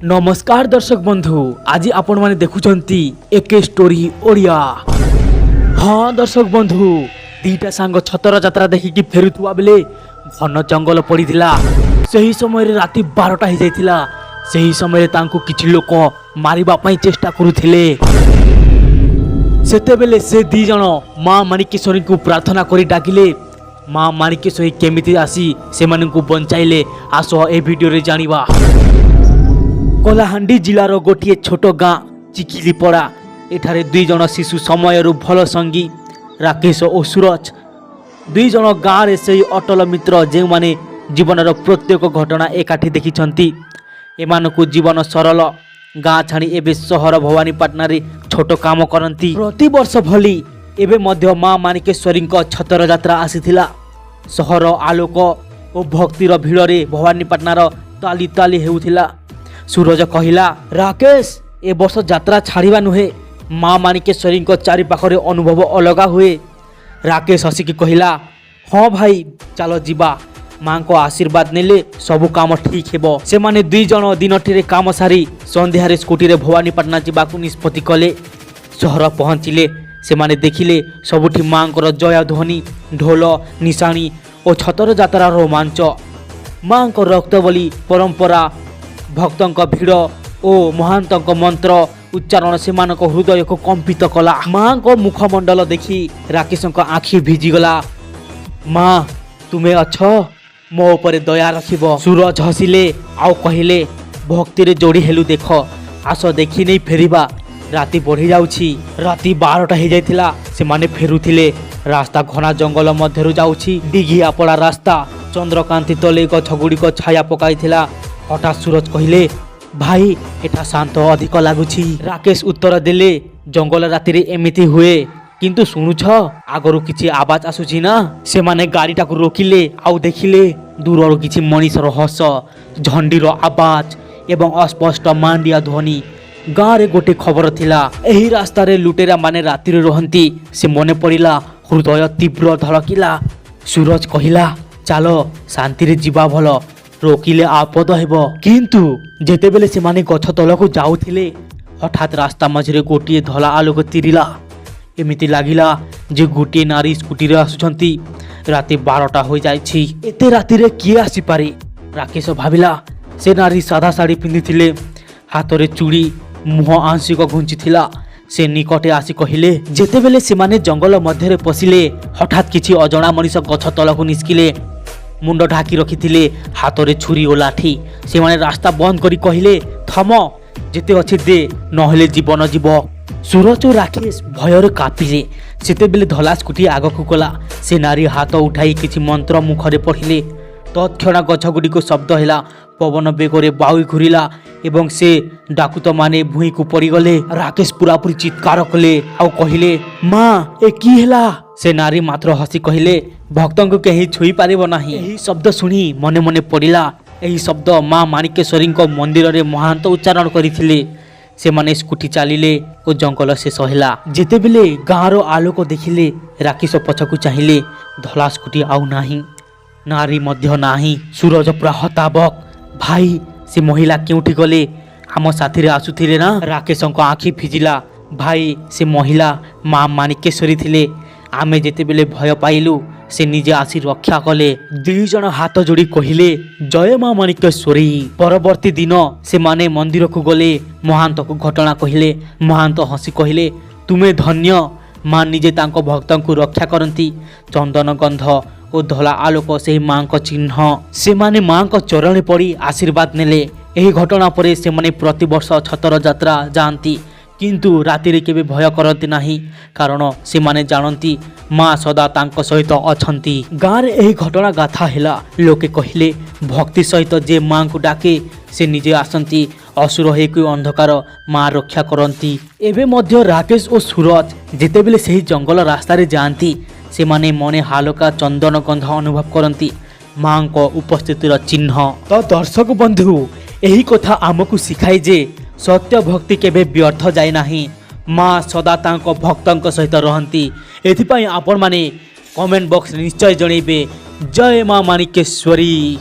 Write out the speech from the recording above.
ନମସ୍କାର ଦର୍ଶକ ବନ୍ଧୁ, ଆଜି ଆପଣମାନେ ଦେଖୁଛନ୍ତି ଏକେ ଷ୍ଟୋରି ଓଡ଼ିଆ। ହଁ ଦର୍ଶକ ବନ୍ଧୁ, ଦିଟା ସାଙ୍ଗ ଛତର ଯାତ୍ରା ଦେଖିକି ଫେରୁଥିବା ବେଳେ ଘନ ଜଙ୍ଗଲ ପଡ଼ିଥିଲା। ସେହି ସମୟରେ ରାତି 12ଟା ହେଇଯାଇଥିଲା। ସେହି ସମୟରେ ତାଙ୍କୁ କିଛି ଲୋକ ମାରିବା ପାଇଁ ଚେଷ୍ଟା କରୁଥିଲେ। ସେତେବେଳେ ସେ ଦି ଜଣ ମା ମାଣିକେଶ୍ୱରୀଙ୍କୁ ପ୍ରାର୍ଥନା କରି ଡାକିଲେ। ମା ମାଣିକେଶ୍ୱରୀ କେମିତି ଆସି ସେମାନଙ୍କୁ ବଞ୍ଚାଇଲେ, ଆସ ଏ ଭିଡ଼ିଓରେ ଜାଣିବା। କଳାହାଣ୍ଡି ଜିଲ୍ଲାର ଗୋଟିଏ ଛୋଟ ଗାଁ ଚିକିଲିପଡ଼ା। ଏଠାରେ ଦୁଇ ଜଣ ଶିଶୁ ସମୟରୁ ଭଲ ସଙ୍ଗୀ, ରାକେଶ ଓ ସୁରଜ। ଦୁଇ ଜଣ ଗାଁରେ ସେଇ ଅଟଳ ମିତ୍ର, ଯେଉଁମାନେ ଜୀବନର ପ୍ରତ୍ୟେକ ଘଟଣା ଏକାଠି ଦେଖିଛନ୍ତି। ଏମାନଙ୍କୁ ଜୀବନ ସରଳ। ଗାଁ ଛାଡ଼ି ଏବେ ସହର ଭବାନୀପାଟଣାରେ ଛୋଟ କାମ କରନ୍ତି। ପ୍ରତିବର୍ଷ ଭଳି ଏବେ ମଧ୍ୟ ମା ମାଣିକେଶ୍ୱରୀଙ୍କ ଛତର ଯାତ୍ରା ଆସିଥିଲା। ସହର ଆଲୋକ ଓ ଭକ୍ତିର ଭିଡ଼ରେ ଭବାନୀପାଟଣାର ତାଲି ତାଲି ହେଉଥିଲା। ସୁରଜ କହିଲା, "ରାକେଶ, ଏ ବର୍ଷ ଯାତ୍ରା ଛାଡ଼ିବା ନୁହେଁ। ମା ମାଣିକେଶ୍ୱରୀଙ୍କ ଚାରିପାଖରେ ଅନୁଭବ ଅଲଗା ହୁଏ।" ରାକେଶ ହସିକି କହିଲା, "ହଁ ଭାଇ, ଚାଲ ଯିବା। ମାଙ୍କ ଆଶୀର୍ବାଦ ନେଲେ ସବୁ କାମ ଠିକ୍ ହେବ।" ସେମାନେ ଦୁଇ ଜଣ ଦିନଟିରେ କାମ ସାରି ସନ୍ଧ୍ୟାରେ ସ୍କୁଟିରେ ଭବାନୀପାଟଣା ଯିବାକୁ ନିଷ୍ପତ୍ତି କଲେ। ସହର ପହଞ୍ଚିଲେ। ସେମାନେ ଦେଖିଲେ ସବୁଠି ମାଙ୍କର ଜୟଧ୍ୱନି, ଢୋଲ, ନିଶାଣି ଓ ଛତର ଯାତ୍ରାର ରୋମାଞ୍ଚ। ମାଙ୍କ ରକ୍ତବଳି ପରମ୍ପରା, ଭକ୍ତଙ୍କ ଭିଡ଼ ଓ ମହାନ୍ତଙ୍କ ମନ୍ତ୍ର ଉଚ୍ଚାରଣ ସେମାନଙ୍କ ହୃଦୟକୁ କମ୍ପିତ କଲା। ମାଙ୍କ ମୁଖମଣ୍ଡଳ ଦେଖି ରାକେଶଙ୍କ ଆଖି ଭିଜିଗଲା। "ମା, ତୁମେ ଅଛ, ମୋ ଉପରେ ଦୟା ରଖିବ।" ସୁରଜ ହସିଲେ ଆଉ କହିଲେ, "ଭକ୍ତିରେ ଯୋଡ଼ି ହେଲୁ ଦେଖ। ଆସ, ଦେଖି ନେଇ ଫେରିବା, ରାତି ବଢ଼ିଯାଉଛି।" ରାତି 12ଟା ହେଇଯାଇଥିଲା। ସେମାନେ ଫେରୁଥିଲେ। ରାସ୍ତା ଘନା ଜଙ୍ଗଲ ମଧ୍ୟରୁ ଯାଉଛି। ଡିଘିଆପଡ଼ା ରାସ୍ତା। ଚନ୍ଦ୍ରକାନ୍ତି ତଳେ ଗଛଗୁଡ଼ିକ ଛାୟା ପକାଇଥିଲା। ହଠାତ୍ ସୁରଜ କହିଲେ, "ଭାଇ, ଏଠା ଶାନ୍ତ ଅଧିକ ଲାଗୁଛି।" ରାକେଶ ଉତ୍ତର ଦେଲେ, "ଜଙ୍ଗଲ ରାତିରେ ଏମିତି ହୁଏ। କିନ୍ତୁ ଶୁଣୁଛ, ଆଗରୁ କିଛି ଆବାଜ ଆସୁଛି ନା?" ସେମାନେ ଗାଡ଼ିଟାକୁ ରୋକିଲେ ଆଉ ଦେଖିଲେ ଦୂରରୁ କିଛି ମଣିଷର ହସ, ଝଣ୍ଡିର ଆବାଜ ଏବଂ ଅସ୍ପଷ୍ଟ ମାଣ୍ଡିଆ ଧ୍ୱନି। ଗାଁରେ ଗୋଟେ ଖବର ଥିଲା, ଏହି ରାସ୍ତାରେ ଲୁଟେରା ମାନେ ରାତିରେ ରହନ୍ତି। ସେ ମନେ ପଡ଼ିଲା, ହୃଦୟ ତୀବ୍ର ଧଡ଼କିଲା। ସୁରଜ କହିଲା, "ଚାଲ, ଶାନ୍ତିରେ ଯିବା ଭଲ। ରୋକିଲେ ଆପଦ ହେବ।" କିନ୍ତୁ ଯେତେବେଳେ ସେମାନେ ଗଛ ତଳକୁ ଯାଉଥିଲେ, ହଠାତ୍ ରାସ୍ତା ମଝିରେ ଗୋଟିଏ ଧଳା ଆଲୋକ ତିରିଲା। ଏମିତି ଲାଗିଲା ଯେ ଗୋଟିଏ ନାରୀ ସ୍କୁଟିରେ ଆସୁଛନ୍ତି। ରାତି 12ଟା ହୋଇଯାଇଛି। ଏତେ ରାତିରେ କିଏ ଆସିପାରେ, ରାକେଶ ଭାବିଲା। ସେ ନାରୀ ସାଧା ଶାଢ଼ୀ ପିନ୍ଧିଥିଲେ, ହାତରେ ଚୁଡ଼ି, ମୁହଁ ଆଂଶିକ ଘୁଞ୍ଚିଥିଲା। ସେ ନିକଟେ ଆସି କହିଲେ, ଯେତେବେଳେ ସେମାନେ ଜଙ୍ଗଲ ମଧ୍ୟରେ ପଶିଲେ, ହଠାତ୍ କିଛି ଅଜଣା ମଣିଷ ଗଛ ତଳକୁ ନିସ୍କିଲେ। ମୁଣ୍ଡ ଢାକି ରଖିଥିଲେ, ହାତରେ ଛୁରୀ ଓ ଲାଠି। ସେମାନେ ରାସ୍ତା ବନ୍ଦ କରି କହିଲେ, "ଥମ, ଯେତେ ଅଛି ଦେ, ନହେଲେ ଜୀବନ ଯିବ।" ସୁରଜ ଓ ରାକେଶ ଭୟରେ କାঁପିଲେ। ସେତେବେଳେ ଧଳା ସ୍କୁଟି ଆଗକୁ ଗଲା। ସେ ନାରୀ ହାତ ଉଠାଇ କିଛି ମନ୍ତ୍ର ମୁଖରେ ପଢ଼ିଲେ। ତତ୍କ୍ଷଣାତ୍ ଗଛଗୁଡ଼ିକୁ ଶବ୍ଦ ହେଲା, ପବନ ବେଗରେ ବାଉଇ ଘୁରିଲା ଏବଂ ସେ ଡାକୁତମାନେ ଭୂଇଁକୁ ପଡ଼ିଗଲେ। ରାକେଶ ପୁରାପୁରି ଚିତ୍କାର କଲେ ଆଉ କହିଲେ, "ମା, ଏ କି ହେଲା?" ସେ ନାରୀ ମାତ୍ର ହସି କହିଲେ, "ଭକ୍ତଙ୍କୁ କେହି ଛୁଇଁ ପାରିବ ନାହିଁ।" ଏହି ଶବ୍ଦ ଶୁଣି ମନେ ମନେ ପଡ଼ିଲା, ଏହି ଶବ୍ଦ ମା ମାଣିକେଶ୍ୱରୀଙ୍କ ମନ୍ଦିରରେ ମହାନ୍ତ ଉଚ୍ଚାରଣ କରିଥିଲେ। ସେମାନେ ସ୍କୁଟି ଚାଲିଲେ ଓ ଜଙ୍ଗଲ ଶେଷ ହେଲା। ଯେତେବେଳେ ଗାଁର ଆଲୋକ ଦେଖିଲେ, ରାକେଶ ପଛକୁ ଚାହିଁଲେ। ଧଳା ସ୍କୁଟି ଆଉ ନାହିଁ, ନାରୀ ମଧ୍ୟ ନାହିଁ। ସୁରଜ ପୁରା ହତବାକ୍। "ଭାଇ, ସେ ମହିଳା କେଉଁଠି ଗଲେ? ଆମ ସାଥିରେ ଆସୁଥିଲେ ନା?" ରାକେଶଙ୍କ ଆଖି ଭିଜିଲା। "ଭାଇ, ସେ ମହିଳା ମା ମାଣିକେଶ୍ୱରୀ ଥିଲେ। ଆମେ ଯେତେବେଳେ ଭୟ ପାଇଲୁ, ସେ ନିଜେ ଆସି ରକ୍ଷା କଲେ।" ଦୁଇ ଜଣ ହାତ ଯୋଡ଼ି କହିଲେ, "ଜୟ ମା ମାଣିକେଶ୍ୱରୀ।" ପରବର୍ତ୍ତୀ ଦିନ ସେମାନେ ମନ୍ଦିରକୁ ଗଲେ। ମହାନ୍ତକୁ ଘଟଣା କହିଲେ। ମହାନ୍ତ ହସି କହିଲେ, "ତୁମେ ଧନ୍ୟ। ମା ନିଜେ ତାଙ୍କ ଭକ୍ତଙ୍କୁ ରକ୍ଷା କରନ୍ତି। ଚନ୍ଦନ ଗନ୍ଧ ଓ ଧଳା ଆଲୋକ ସେହି ମାଙ୍କ ଚିହ୍ନ।" ସେମାନେ ମାଙ୍କ ଚରଣେ ପଡ଼ି ଆଶୀର୍ବାଦ ନେଲେ। ଏହି ଘଟଣା ପରେ ସେମାନେ ପ୍ରତିବର୍ଷ ଛତର ଯାତ୍ରା ଯାଆନ୍ତି, କିନ୍ତୁ ରାତିରେ କେବେ ଭୟ କରନ୍ତି ନାହିଁ, କାରଣ ସେମାନେ ଜାଣନ୍ତି ମା ସଦା ତାଙ୍କ ସହିତ ଅଛନ୍ତି। ଗାଁରେ ଏହି ଘଟଣା ଗାଥା ହେଲା। ଲୋକେ କହିଲେ, ଭକ୍ତି ସହିତ ଯେ ମାଙ୍କୁ ଡାକେ, ସେ ନିଜେ ଆସନ୍ତି। ଅସୁର ହେଇକି ଅନ୍ଧକାର, ମା ରକ୍ଷା କରନ୍ତି। ଏବେ ମଧ୍ୟ ରାକେଶ ଓ ସୁରଜ ଯେତେବେଳେ ସେହି ଜଙ୍ଗଲ ରାସ୍ତାରେ ଯାଆନ୍ତି, ସେମାନେ ମନେ ହାଲୁକା ଚନ୍ଦନ ଗନ୍ଧ ଅନୁଭବ କରନ୍ତି, ମାଙ୍କ ଉପସ୍ଥିତିର ଚିହ୍ନ। ତ ଦର୍ଶକ ବନ୍ଧୁ, ଏହି କଥା ଆମକୁ ଶିଖାଏ ଯେ ସତ୍ୟ ଭକ୍ତି କେବେ ବ୍ୟର୍ଥ ଯାଏ ନାହିଁ। ମା ସଦା ତାଙ୍କ ଭକ୍ତଙ୍କ ସହିତ ରହନ୍ତି। ଏଥିପାଇଁ ଆପଣମାନେ କମେଣ୍ଟ ବକ୍ସରେ ନିଶ୍ଚୟ ଜଣେଇବେ, ଜୟ ମା ମାଣିକେଶ୍ୱରୀ।